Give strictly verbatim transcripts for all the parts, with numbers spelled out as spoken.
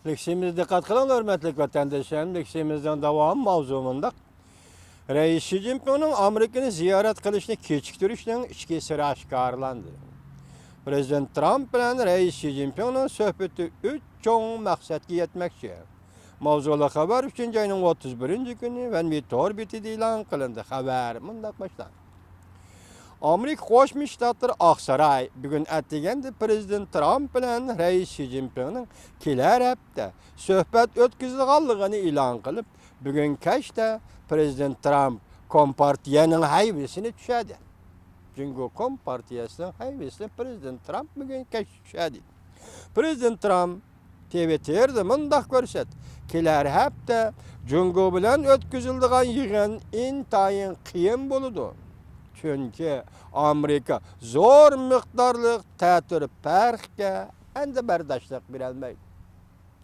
لېكسىيىمىزگە دىققەت قىلىڭ، ھۆرمەتلىك ۋەتەنداشلىرىم. لېكسىيىمىزنىڭ داۋامى ماۋزۇ مۇنداق. رەئىس شى جىنپىڭنىڭ ئامېرىكىنى زىيارەت قىلىشنى كېچىكتۈرۈشنىڭ ئىچكى سىرى ئاشكارىلاندى. پىرېزىدېنت ترامپ بىلەن رەئىس شى جىنپىڭنىڭ سۆھبىتى ئۈچ چوڭ مەقسەتكە يەتمەكچى. ماۋزۇلۇق خەۋەر ئۈچىنچى ئاينىڭ ئوتتۇز بىرىنچى كۈنى ۋەنۋى تور بېتىدە ئېلان قىلىندى. خەۋەر مۇنداق باشلاندى. ئامېرىكا قوشما شتاتلىرى ئاقساراي بۈگۈن ئەتىگەندە پىرېزىدېنت ترامپ بىلەن رەئىس شى جىنپىڭنىڭ كېلەر ھەپتە سۆھبەت ئۆتكۈزىدىغانلىقىنى ئېلان قىلىپ، بۈگۈن كەچتە پىرېزىدېنت ترامپ كومپارتىيەنىڭ ھەيۋىسىنى چۈشەردى. جۇڭگو كومپارتىيەسىنىڭ ھەيۋىسىنى پىرېزىدېنت ترامپ بۈگۈن كەچتە چۈشەردى. پىرېزىدېنت ترامپ تىۋىتتېردا مۇنداق كۆرسەتتى: كېلەر ھەپتە جۇڭگو بىلەن ئۆتكۈزۈلىدىغان يىغىن ئىنتايىن قىيىن بولىدۇ. چۈنكى ئامېرىكا زور مىقدارلىق تەتۈر پەرقكە ئەمدى بەرداشلىق بېرەلمەيدۇ.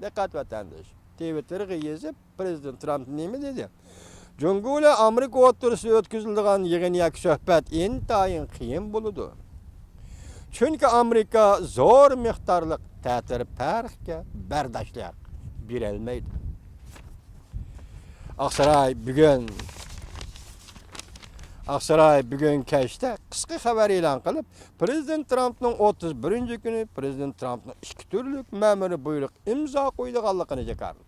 دىققەت ۋەتەنداش. تىۋىتتېرغا يېزىپ، پىرېزىدېنت ترامپ نېمە دېدى؟ جۇڭگو بىلەن ئامېرىكا ئوتتۇرىسىدا ئۆتكۈزۈلىدىغان يىغىن ياكى سۆھبەت ئىنتايىن قىيىن بولىدۇ. چۈنكى ئامېرىكا زور مىقدارلىق تەتۈر پەرقكە بەرداشلىق بېرەلمەيدۇ. ئاقساراي بۈگۈن، ئاقساراي بۈگۈن كەچتە قىسقا خەۋەر ئېلان قىلىپ، پىرېزىدېنت ترامپنىڭ ئوتتۇز بىرىنچى كۈنى پىرېزىدېنت ترامپنىڭ ئىككى تۈرلۈك مەمۇرىي بۇيرۇق ئىمزا قويىدىغانلىقىنى جاكارلىدى.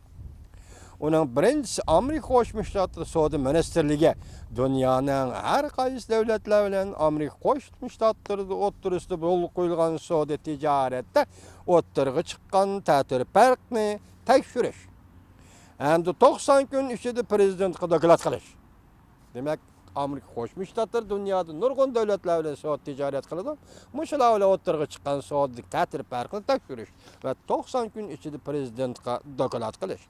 ئۇنىڭ بىرىنچىسى، ئامېرىكا قوشما شتاتلىرى سودا مىنىستىرلىكى دۇنيانىڭ ھەر قايسى دۆلەتلەر بىلەن ئامېرىكا قوشما شتاتلىرى ئوتتۇرىسىدا يولغا قويۇلغان سودا تىجارەتتە ئوتتۇرىغا چىققان تەتۈر پەرقنى تەكشۈرۈش ھەمدە توقسان كۈن ئىچىدە پىرېزىدېنتقا دوكلات قىلىش. دېمەك، ئامېرىكا قوشما شتاتلىرى دۇنيادا نۇرغۇن دۆلەتلەر بىلەن سودا تىجارەت قىلىدۇ. مۇشۇلار بىلەن ئوتتۇرىغا چىققان سودىدىكى تەتۈر پەرقنى تەكشۈرۈش ۋە توقسان كۈن ئىچىدە پىرېزىدېنتقا دوكلات قىلىش.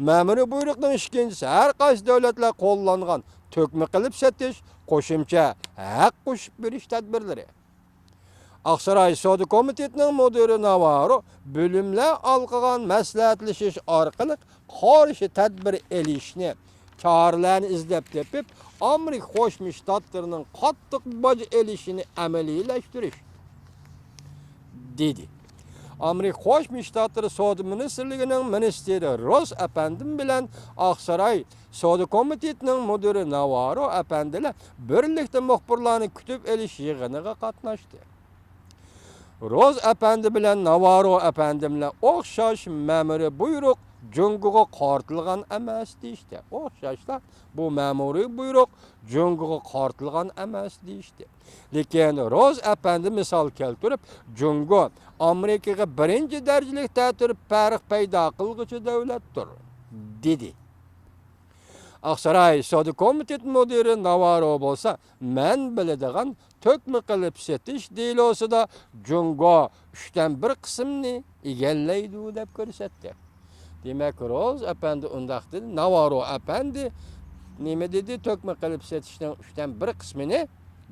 مەمۇرىي بۇيرۇقنىڭ ئىككىنچىسى، ھەر قايسى دۆلەتلەر قوللانغان تۆكمە قىلىپ سېتىش، قوشۇمچە ھەق قوشۇپ بېرىش تەدبىرلىرى. ئاقساراي سودا كومىتېتىنىڭ مۇدىرى ناۋارو بۆلۈملەر ئارقىلىق مەسلىھەتلىشىش ئارقىلىق قارشى تەدبىر ئېلىشنى، چارىلەرنى ئىزدەپ تېپىپ، ئامېرىكا قوشما شتاتلىرىنىڭ قاتتىق باج ئېلىشىنى ئەمەلىيلەشتۈرۈش، دېدى. ئامېرىكا قوشما شتاتلىرى سودا مىنىستىرلىكىنىڭ مىنىستىرى روز ئەپەندىم بىلەن ئاقساراي سودا كومىتېتىنىڭ مۇدىرى ناۋارو ئەپەندىلەر بىرلىكتە مۇخبىرلارنى كۈتۈپ ئېلىش يىغىنىغا قاتناشتى. روز ئەپەندى بىلەن ناۋارو ئەپەندىملەر ئوخشاش مەمۇرىي بۇيرۇق جۇڭگوغا قارىتىلغان ئەمەس دېيىشتى. ئوخشاشلا بۇ مەمۇرىي بۇيرۇق جۇڭگوغا قارىتىلغان ئەمەس دېيىشتى. لېكىن روز ئەپەندى مىسال كەلتۈرۈپ، جۇڭگو ئامېرىكىغا بىرىنچى دەرىجىلىك تەتۈر پەرق پەيدا قىلغۇچى دۆلەتتۇر، دېدى. ئاقساراي سودا كومىتېت مۇدىرى ناۋارو بولسا، مەن بىلىدىغان تۆكمە قىلىپ سېتىش دېلوسىدا جۇڭگو ئۈچتىن بىر قىسمىنى ئىگىلەيدۇ دەپ كۆرسەتتى. دېمەك، روز ئەپەندى ئۇنداق دېدى، ناۋارو ئەپەندى نېمە دېدى؟ تۆكمە قىلىپ سېتىشنىڭ ئۈچتىن بىر قىسمىنى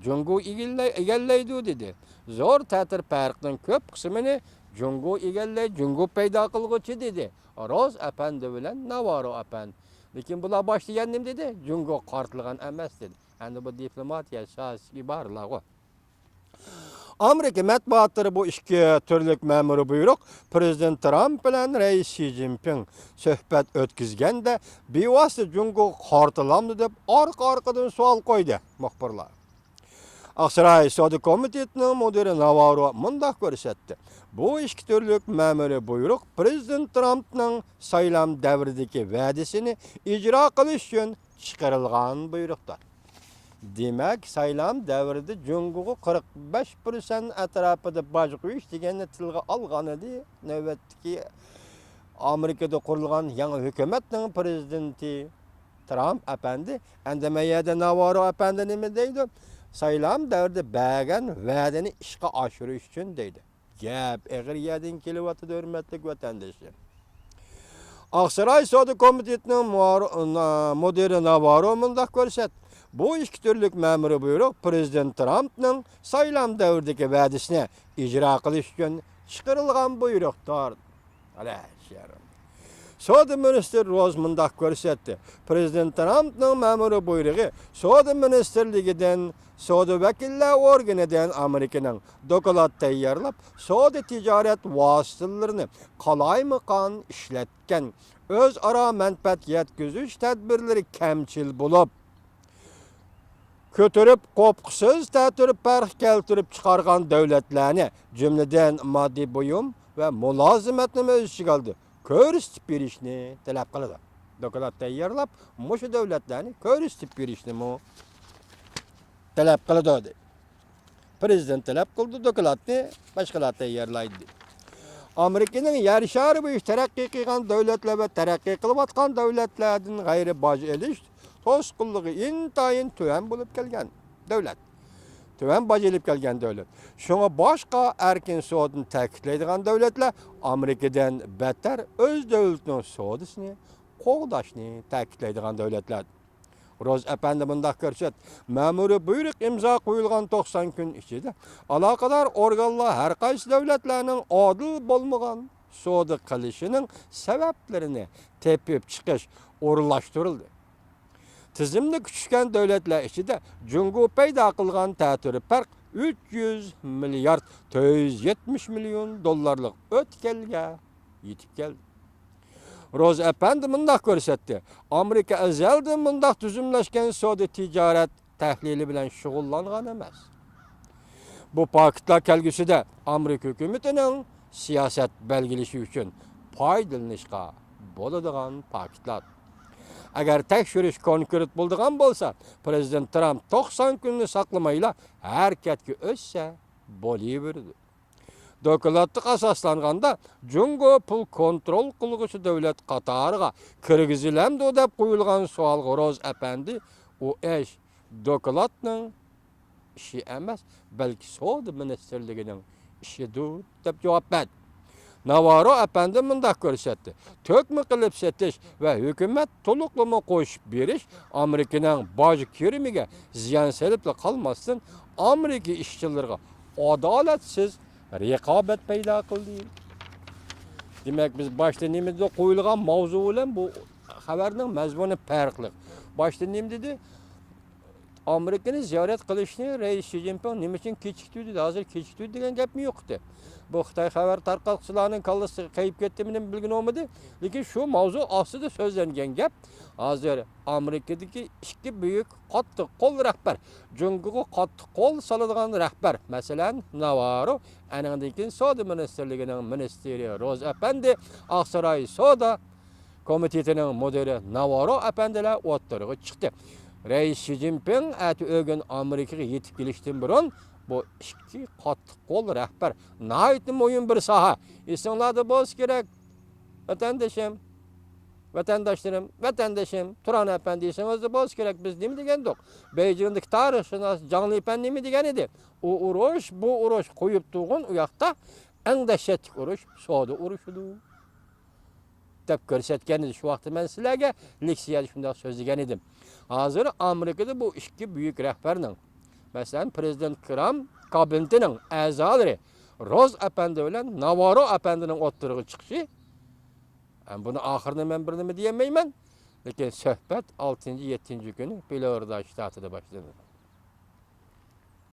جۇڭگو ئىگىلەي-، ئىگىلەيدۇ دېدى. زور تەتۈر پەرقنىڭ كۆپ قىسمىنى جۇڭگو ئىگىلەي، جۇڭگو پەيدا قىلغۇچى دېدى. روز ئەپەندى بىلەن ناۋارو ئەپەندى. لېكىن بۇلار باشتا يەنە نېمە دېدى؟ جۇڭگوغا قارىتىلغان ئەمەس دېدى. ئەمدى بۇ دىپلوماتىيە ساھەسىدىكى ئىبارىلەرغۇ. ئامېرىكا مەتبۇئاتلىرى بۇ ئىككى تۈرلۈك مەمۇرىي بۇيرۇق پىرېزىدېنت ترامپ بىلەن رەئىس شى جىنپىڭ سۆھبەت ئۆتكۈزگەندە بىۋاسىتە جۇڭگوغا قارىتىلامدۇ دەپ ئارقا-ئارقىدىن سوئال قويدى مۇخبىرلار. ئاقساراي سودا كومىتېتىنىڭ مۇدىرى ناۋارو مۇنداق كۆرسەتتى. بۇ ئىككى تۈرلۈك مەمۇرىي بۇيرۇق پىرېزىدېنت ترامپنىڭ سايلام دەۋرىدىكى ۋەدىسىنى ئىجرا قىلىش ئۈچۈن چىقىرىلغان بۇيرۇقتۇر. دېمەك، سايلام دەۋرىدە جۇڭگوغا قىرىق بەش پىرسەنت ئەتراپىدا باج قويۇش دېگەننى تىلغا ئالغانىدى. نۆۋەتتىكى ئامېرىكىدا قۇرۇلغان يېڭى ھۆكۈمەتنىڭ پىرېزىدېنتى ترامپ ئەپەندى ئەندىمە يەردە ناۋارو ئەپەندى نېمە دەيدۇ؟ سايلام دەۋرىدە بەرگەن ۋەدىنى ئىشقا ئاشۇرۇش ئۈچۈن دەيدۇ. گەپ ئېغىر يەردىن كېلىۋاتىدۇ، ھۆرمەتلىك ۋەتەنداشلىرىم. ئاقساراي سودا كومىتېتىنىڭ مۇئار-، نا-، مۇدىرى ناۋارو مۇنداق كۆرسەتتى. بۇ ئىككى تۈرلۈك مەمۇرىي بۇيرۇق پىرېزىدېنت ترامپنىڭ سايلام دەۋرىدىكى ۋەدىسىنى ئىجرا قىلىش ئۈچۈن چىقىرىلغان بۇيرۇقتۇر. ئەلەيھىسسالام. سودا مىنىستىرى روز مۇنداق كۆرسەتتى: پىرېزىدېنت ترامپنىڭ مەمۇرىي بۇيرۇقى سودا مىنىستىرلىكىدىن، سودا ۋەكىللەر ئورگىنىدىن ئامېرىكىنىڭ دوكلات تەييارلاپ، سودا تىجارەت ۋاسىتىلىرىنى قالايمىقان ئىشلەتكەن، ئۆزئارا مەنپەئەت يەتكۈزۈش تەدبىرلىرى كەمچىل بولۇپ، كۆتۈرۈپ قوپقۇسىز تەتۈر پەرق كەلتۈرۈپ چىقارغان دۆلەتلەرنى، جۈملىدىن ماددىي بۇيۇم ۋە مۇلازىمەتنىمۇ ئۆز ئىچىگە ئالدى، كۆرسىتىپ بېرىشنى تەلەپ قىلىدۇ. دوكلات تەييارلاپ، مۇشۇ دۆلەتلەرنى كۆرسىتىپ بېرىشنىمۇ تەلەپ قىلىدۇ، دېدى. پىرېزىدېنت تەلەپ قىلدى، دوكلاتنى باشقىلار تەييارلايدۇ. ئامېرىكىنىڭ يەر شارى بويىچە تەرەققىي قىلغان دۆلەتلەر ۋە تەرەققىي قىلىۋاتقان دۆلەتلەردىن غەيرىي باج ئېلىش توسقۇنلۇقى ئىنتايىن تۆۋەن بولۇپ كەلگەن دۆلەت. تۆۋەن باج ئېلىپ كەلگەن دۆلەت. شۇڭا باشقا ئەركىن سودىنى تەكىتلەيدىغان دۆلەتلەر ئامېرىكىدىن بەتتەر ئۆز دۆلىتىنىڭ سودىسىنى قوغداشنى تەكىتلەيدىغان دۆلەتلەر. روز ئەپەندى مۇنداق كۆرسەت، مەمۇرىي بۇيرۇق ئىمزا قويۇلغان توقسان كۈن ئىچىدە ئالاقىدار ئورگانلار ھەر قايسى دۆلەتلەرنىڭ ئادىل بولمىغان سودا قىلىشىنىڭ سەۋەبلىرىنى تېپىپ چىقىش ئورۇنلاشتۇرۇلدى. تىزىملىككە چۈشكەن دۆلەتلەر ئىچىدە جۇڭگو پەيدا قىلغان تەتۈر پەرق ئۈچ يۈز مىليارد تۆت يۈز يەتمىش مىليون دوللارلىق ئۆتكەلگە يېتىپ كەلدى. روز ئەپەندى مۇنداق كۆرسەتتى، ئامېرىكا ئەزەلدىن مۇنداق تۈزۈملەشكەن سودا تىجارەت تەھلىلى بىلەن شۇغۇللانغان ئەمەس. بۇ پاكىتلار كەلگۈسىدە ئامېرىكا ھۆكۈمىتىنىڭ سىياسەت بەلگىلىشى ئۈچۈن پايدىلىنىشقا بولىدىغان پاكىتلار. ئەگەر تەكشۈرۈش كونكرېت بولىدىغان بولسا، پىرېزىدېنت ترامپ توقسان كۈننى ساقلىمايلا ھەرىكەتكە ئۆتسە بولۇۋېرىدۇ. دوكلاتلىق ئاساسلانغاندا، جۇڭگو پۇل كونترول قىلغۇچى دۆلەت قاتارىغا كىرگۈزۈلەمدۇ دەپ قويۇلغان سوئالغا روز ئەپەندى، ئۇ ئىش دوكلاتنىڭ ئىشى ئەمەس، بەلكى سودا مىنىستىرلىكىنىڭ ئىشىدۇر، دەپ جاۋاب بەردى. ناۋارو ئەپەندى مۇنداق كۆرسەتتى، تۆكمە قىلىپ سېتىش ۋە ھۆكۈمەت تولۇقلىما قوشۇپ بېرىش ئامېرىكىنىڭ باج كىرىمىگە زىيان سېلىپلا قالماستىن، ئامېرىكا ئىشچىلىرىغا ئادالەتسىز رىقابەت پەيدا قىلدى. دېمەك، بىز باشتا نېمە دېدۇق؟ قويۇلغان ماۋزۇ بىلەن بۇ خەۋەرنىڭ مەزمۇنى پەرقلىق. باشتا نېمە دېدى؟ ئامېرىكىنى زىيارەت قىلىشنى رەئىس شى جىنپىڭ نېمە ئۈچۈن كېچىكتۈردى؟ ھازىر كېچىكتۈردى دېگەن گەپمۇ يوق ئىدى. بۇ خىتاي خەۋەر تارقاتقۇچىلارنىڭ كاللىسىغا قېيىپ كەتتىمۇ نېمە بىلگىلى بولمىدى. لېكىن شۇ ماۋزۇ ئاستىدا سۆزلەنگەن گەپ ھازىر ئامېرىكىدىكى ئىككى بۈيۈك قاتتىق قول رەھبەر، جۇڭگوغا قاتتىق قول سالىدىغان رەھبەر، مەسىلەن، ناۋارو، ئەنىڭدىن كېيىن سودا مىنىستىرلىكىنىڭ مىنىستىرى روز ئەپەندى، ئاقساراي سودا كومىتېتىنىڭ مۇدىرى ناۋارو ئەپەندىلەر ئوتتۇرىغا چىقتى. رەئىس شى جىنپىڭ ئەتە ئۆگۈن ئامېرىكىغا يېتىپ كېلىشتىن بۇرۇن بۇ ئىككى قاتتىق قول رەھبەر ناھايىتى مۇھىم بىر ساھە. ئېسىڭلاردا بولسا كېرەك، ۋەتەندىشىم، ۋەتەنداشلىرىم، ۋەتەندىشىم، تۇران ئەپەندى، ئېسىڭىزدە بولسا كېرەك، بىز نېمە دېگەندۇق؟ بېيجىڭدىكى تارىخشۇناس جاڭ لىپەن نېمە دېگەن ئىدى؟ ئۇ ئۇرۇش، بۇ ئۇرۇش قويۇپ تۇرغىن ئۇ ياقتا، ئەڭ دەھشەتلىك ئۇرۇش سودا ئۇرۇشىدۇ، دەپ كۆرسەتكەن ئىدى. شۇ ۋاقىتتا مەن سىلەرگە لېكسىيەدە شۇنداق سۆزلىگەن ئىدىم. ھازىر ئامېرىكىدا بۇ ئىككى بۈيۈك رەھبەرنىڭ، مەسىلەن، پىرېزىدېنت كرام كابىنېتىنىڭ ئەزالىرى روز ئەپەندى بىلەن ناۋارو ئەپەندىنىڭ ئوتتۇرىغا چىقىشى، ھەم بۇنىڭ ئاخىرىنى مەن بىر نېمە دېيەلمەيمەن، لېكىن سۆھبەت ئالتىنچى، يەتتىنچى كۈنى فلورىدا شتاتىدا باشلىنىدۇ.